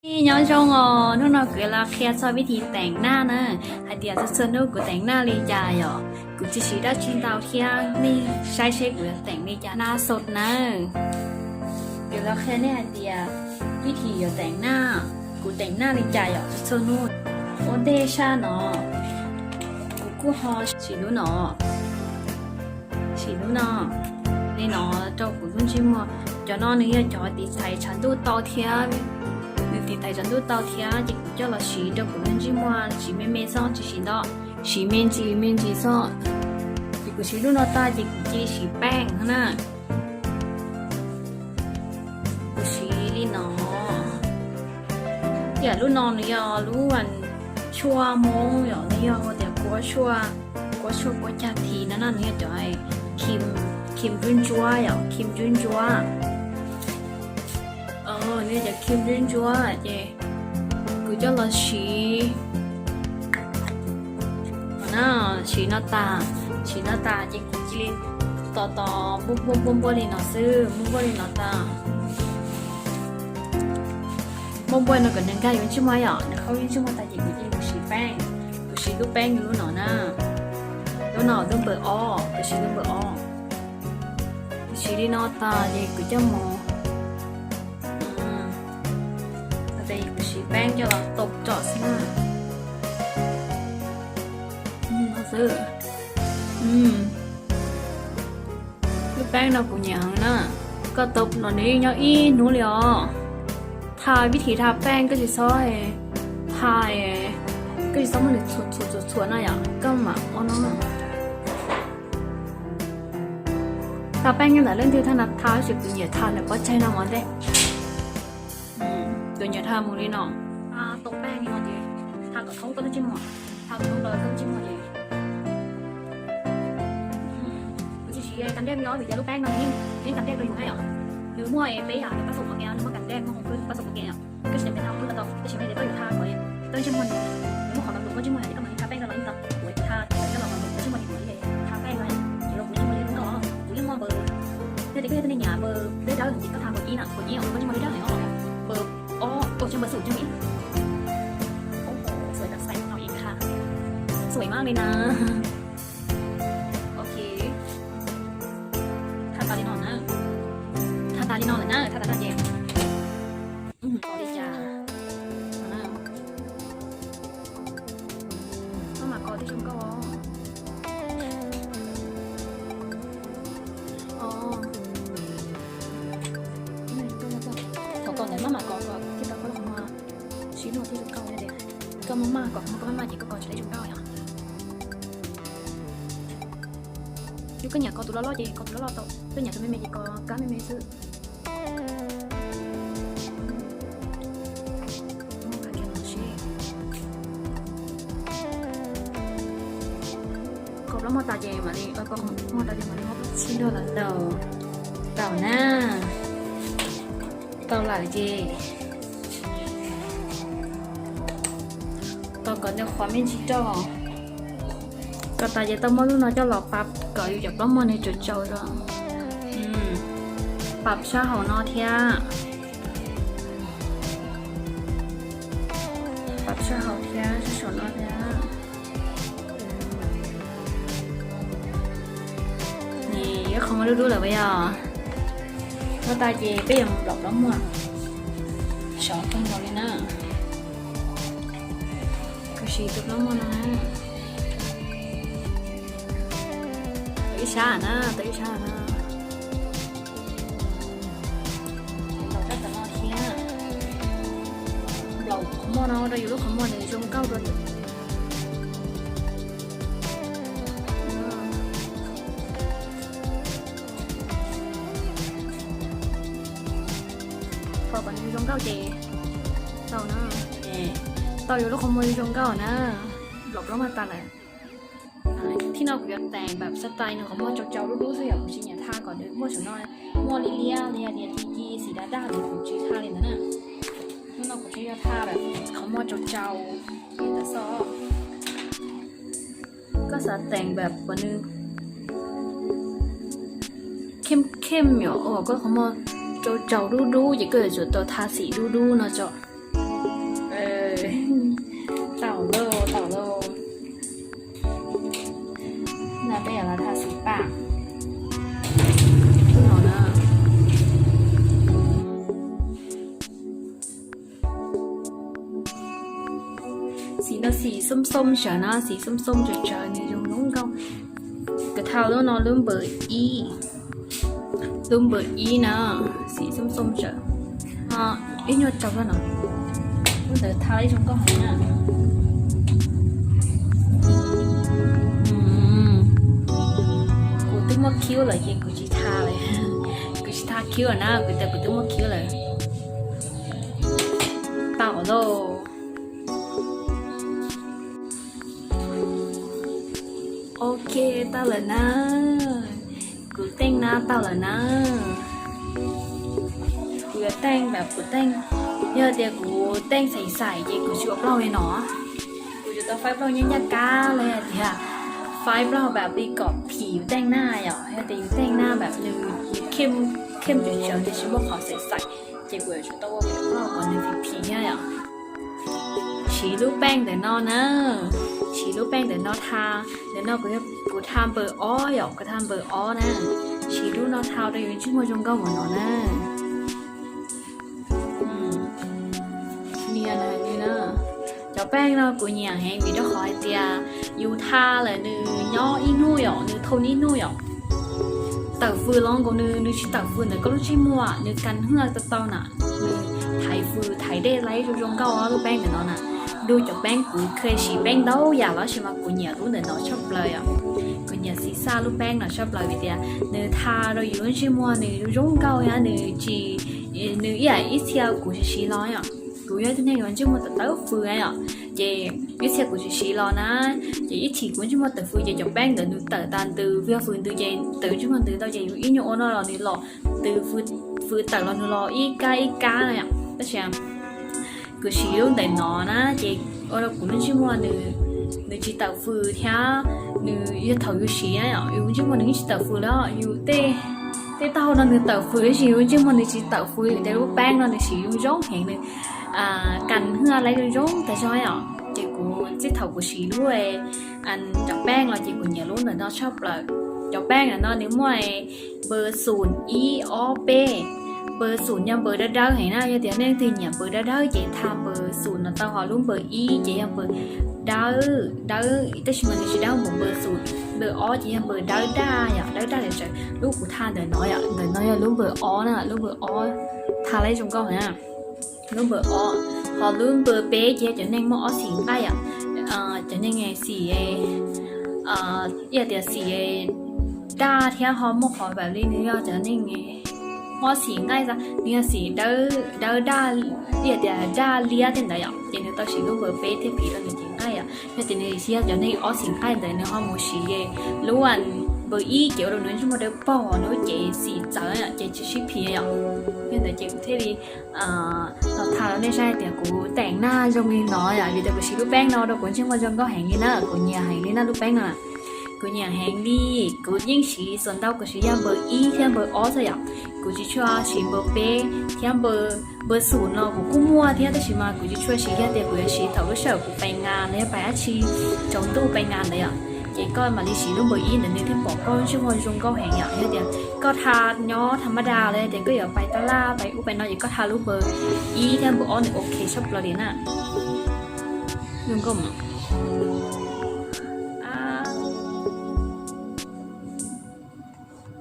Ib nyob zoo os, hnub no kuv los qhia txog vib thib teem naj na, hais tias txhua txhua hnub kuv teem naj li cas yom. Kuv tsis siv dab tsi ntau thiab, nej saib seb kuv teem li cas na, xaus nawb. Kuv los qhia nej hais tias vib thib yuav teem naj, kuv teem naj li cas yom, txhua txhua hnub. Ua ntej sab no, kuv kuj ho siv lub no, siv lub no, li no rau kuv lub ntsej muag. Cov no nws yog cov tiv thaiv tshav ntuj tau thiab, nws tiv thaiv tshav ntuj tau thiab ces kuv coj los siv rau kuv lub ntsej muag, siv me me xwb tsis siv ntau, siv me ntsis me ntsis xwb. Ces kuv siv lub no tag ces kuv cia li siv peem na. Kuv siv li no. Tiam lub no nws yog lub tshuaj Hmoob yom, nws yog hu tias kuab tshuaj, kuab tshuaj kuab cag thib no na, nws yog cov khim ntsuab ntsuab yom, khim ntsuab ntsuab. Nws yog cov khim ntsuab ntsuab ces kuv coj los siv na, siv no tas, siv no tas ces kuv cia li tos tos npuaj npuaj npuaj npuaj li no xwb, npuaj npuaj li no tas. Npuaj npuaj no kom nws nkag yuav ntsej muag yom, nws qhaub yuav ntsej muag tas ces kuv cia li mus siv peem, kuv siv lub peem lub no na, lub no lub npawb ob, kuv siv lub npawb ob. Kuv siv li no tas ces kuv coj mus, kuv siv peem coj los tau tsom xwb na. Lub peem no kuv nyiam heev na, koj tau los nws yeej nyob ib hnub li os. Tha vib thib tha peem koj tsis txhob, tha, koj tsis txhob muab nws txhuam txhuam txhuam no yom, koj mam ua no. Tha peem nyob ntawm leej twg tha na tha, tab sis kuv nyiam tha ntawm pob tsaig no mos ntej. Kuv nyiam tha mus li no. Tha tau peem li no ces tha kom thoob koj lub ntsej muag, tha kom thoob koj lub ntsej muag ces kuv tsis siv kas dej li os, vim tias lub peem no nws yeej kas dej rau yus na yom. Nws muaj peb yam, nws pab xaum pom kev, nws muaj kas dej, muaj hoov kub pab xaum pom kev yom. Koj tsis nyiam peb tha hoov kub tau, tab sis mas yog koj yuav tha kom tau ntsej muag nws, nws muaj qhov tau tus koj ntsej muag yom, ces koj mam li tha peem rau los yeej tau. Kuv tha coj los kom tus koj ntsej muag ces kuv tha peem no, ces los kuv ntsej muag li ntau, kuv yeej muaj npawb, yog tias koj yog tus neeg nyiam npawb dawb dawb ces koj tha npawb ib na, npawb ib ntsej muag li dawb dawb, npawb ob, ua tsis npawb xum cog ib. Sวยmaj li na. Ok, tha tas li no na, tha tas li no lawm na, tha tas no ces li cas, maj mam kos tej zoo nkauj. Thaum kos ntawd maj mam kos kom thiaj tau koj lub qhov muag sib luag thiaj zoo nkauj. Koj maj mam kos, koj maj mam ces koj kos tsis tau zoo nkauj yom. Yog koj nyiam kos tus loj loj ces kos tus loj loj tau, koj nyiam tus me me ces kos kab me me xwb. Kos plaub muag tas ces mam li, kos muag tas ces mam li muab txhij luag los tau, tau na, tau lawm ces tau kom nws qhuav me ntsis rau. Kos tas ces tau muab lub no coj los pab kom yus cov plaub muag nws tsaus tsaus zog. Pab sab hauv no thiab, pab sab hauv thiab, sab saum no thiab. Nws yuav qhov muag dub dub lawm puas yog? Muab tas ces peb yuav mus nplaum plaub muag, sov kawg nkaus li na. Kuv siv tus plaub muag no na, tau ib sab na, tau ib sab na. Nplaum sab tom no thiab, nplaum qhov muag no rau yus lub qhov muag nws zoo nkauj rau. Kom kom nws zoo nkauj ces tau na, tau yus lub qhov muag zoo nkauj na. Nplaum plaub muag tas lawm. Thib no kuv yuav teem npam xab tais nws qhov muag tsaus tsaus dub dub xwb yom, kuv tsis nyiam tha kom nws muaj saum no muaj liab liab li hais tias ci ci xim dav daj li, kuv tsis tha li ntawd na. Hnub no kuv tsuas yog tha qhov muag tsaus tsaus li ntawd xwb. Koj xav teem npam kom nws khem khem yom, koj qhov muag tsaus tsaus dub dub ces koj yuav tsum tau tha xim dub dub no tso. Xim xom xom tsawv no, xim xom xom tsawv tsawv nws zoo nkauj. Kuv tha lub no lub npawb ib, lub npawb ib na, xim xom xom tsawv. Ib nyuag rau no, lub ntawd tha ib zoo nkauj heev na. Kuv twb muaj kiuv lawm ces kuv tsis tha lawm. Kuv tsis tha kiuv lawm na, kuv tias kuv twb muaj kiuv lawm. Tau lauj. Ok, tau lawm na. Kuv teej na tau lawm na. Kuv yuav teej npam kuv teej, yog tias kuv teej xaim xaim ces kuv tsis ua plaub li no. Kuv yuav tau faib plaub nyab ncaj kab los yog tias faib plaub npam li kom phim yus teej na yom. Yog tias yus teej na npam nws khim tsawv tsawv tiam sis muaj qhov xaim xaim, ces kuv yuav tsum tau ua plaub kom nws phim phim thiab yom. Siv lub peej ntawm no na, siv lub peej ntawm no tha. Ntawm no kuv, kuv tha npawb ob yom, kuv tha npawb ob na. Siv lub no tha rau yus ntsej muag zoo nkauj mus no na. Nias li na. Cov peej no kuv nyiam heev vim rau qhov hais tias yus tha lawm nws nyob ib hnub yom, nws thau ib hnub yom. Tawm fws los nkaus nws, nws tsis tawm fws ntawm koj lub ntsej muag, nws kas hwj tau tau na. Nws thaiv fws thaiv dej laib zoo zoo nkauj lub peej ntawm no na. Nrog cov peej kuv kheev siv peej ntau yam los sis mas kuv nyiam lub ntawm no tshaj plaws yom. Kuv nyiam xim xaj lub peej no tshaj plaws vim tias nws tha rau yus lub ntsej muag nws zoo nkauj thiab nws tsis, nws ib yam ib txhia kuv siv siv los yom. Kuv yog ib tug neeg uas ntsej muag tawm tawm fws na yom, ces ib txhia kuv siv siv los na, ces ib chim kuv ntsej muag tawm fws ces cov peej ntawd nws tawm tas ntws, yog fws ntws ces tawm ntsej muag ntws tau ces yus ib nyuag ua no los nws los ntws, fws tawm los nws los ib kab ib kab no yom. Tab sis kuv siv lub ntawm no na ces ua rau kuv lub ntsej muag nws, nws tsis tawm fws thiab. Nws yog thaum yus siv na yom, yus ntsej muag nws yeej tsis tawm fws lawm, yus tej, tej taub hau no nws tawm fws tab sis yus ntsej muag nws tsis tawm fws vim tias lub peej no nws siv zoo zoo heev, nws kas hwj laib zoo zoo tag zog yom. Ces kuv txij thaum kuv siv lub cov peej los ces kuv nyiam lub ntawm no tshaj plaws. Cov peej ntawm no nws muaj npawb xum ib ob peb. Npawb xum yog npawb dawb dawb heev na, yog tias nej leej twg nyiam npawb dawb dawb ces tha npawb xum no tau, ho lub npawb ib ces yog npawb dawb dawb tab sis mas nws tsis dawb npaum npawb xum. Npawb ob ces yog npawb dawb daj yom, dawb daj li tsev. Lub kuv tha ntawm no yom, ntawm no yog lub npawb ob na, lub npawb ob tha laib zoo nkauj na. Lub npawb ob, ho lub npawb peb ces yog cov neeg muaj ob xim nqaij yom, cov neeg xim, ib yam tias xim daj thiab ho muaj qhov npaum li nws yog cov neeg muaj ob xim nqaij, nws yog xim dawb daj, ib yam tias daj liab tej ntawd yom, ces nws tau siv lub npawb peb thiab phim rau nws cev nqaij yom. Yog tias nws yog cov neeg ob xim nqaij ntawd nws ho mus siv lub npawb ib ces ua rau nws ntsej muag dawb paug, nws lub cev xim txawv ces tsis sib phim yom. Yog ntawd ces kuv thiaj li los tham rau nej saib tias kuv teem na zoo li no yom, vim tias kuv siv lub peeb no rau kuv ntsej muag zoo nkauj heev li na, kuv nyiam heev li na lub peeb no. Kuv nyiam heev li, kuv yeej siv xuas ntau kuv siv yog npawb ib thiab npawb ob xwb yom. Kuv tsis tshua siv npawb peb thiab npawb, npawb xum no kuv kuj muaj thiab tab sis mas kuv tsis tshua siv, yog tias kuv yuav siv thaum lub sij hawm kuv pais ngas los yog pais dab tsi tsaus ntuj pais ngas ntawd yom, ces koj mam li siv lub npawb ib ntawd nws thiaj pom koj ntsej muag zoo nkauj heev yom. Yog tias koj tha nyob tha maj da los yog tias koj yuav pais tab laj pais ub pais no ces koj tha lub npawb ib thiab npawb ob nws ok tshaj plaws li na. Zoo nkauj mas.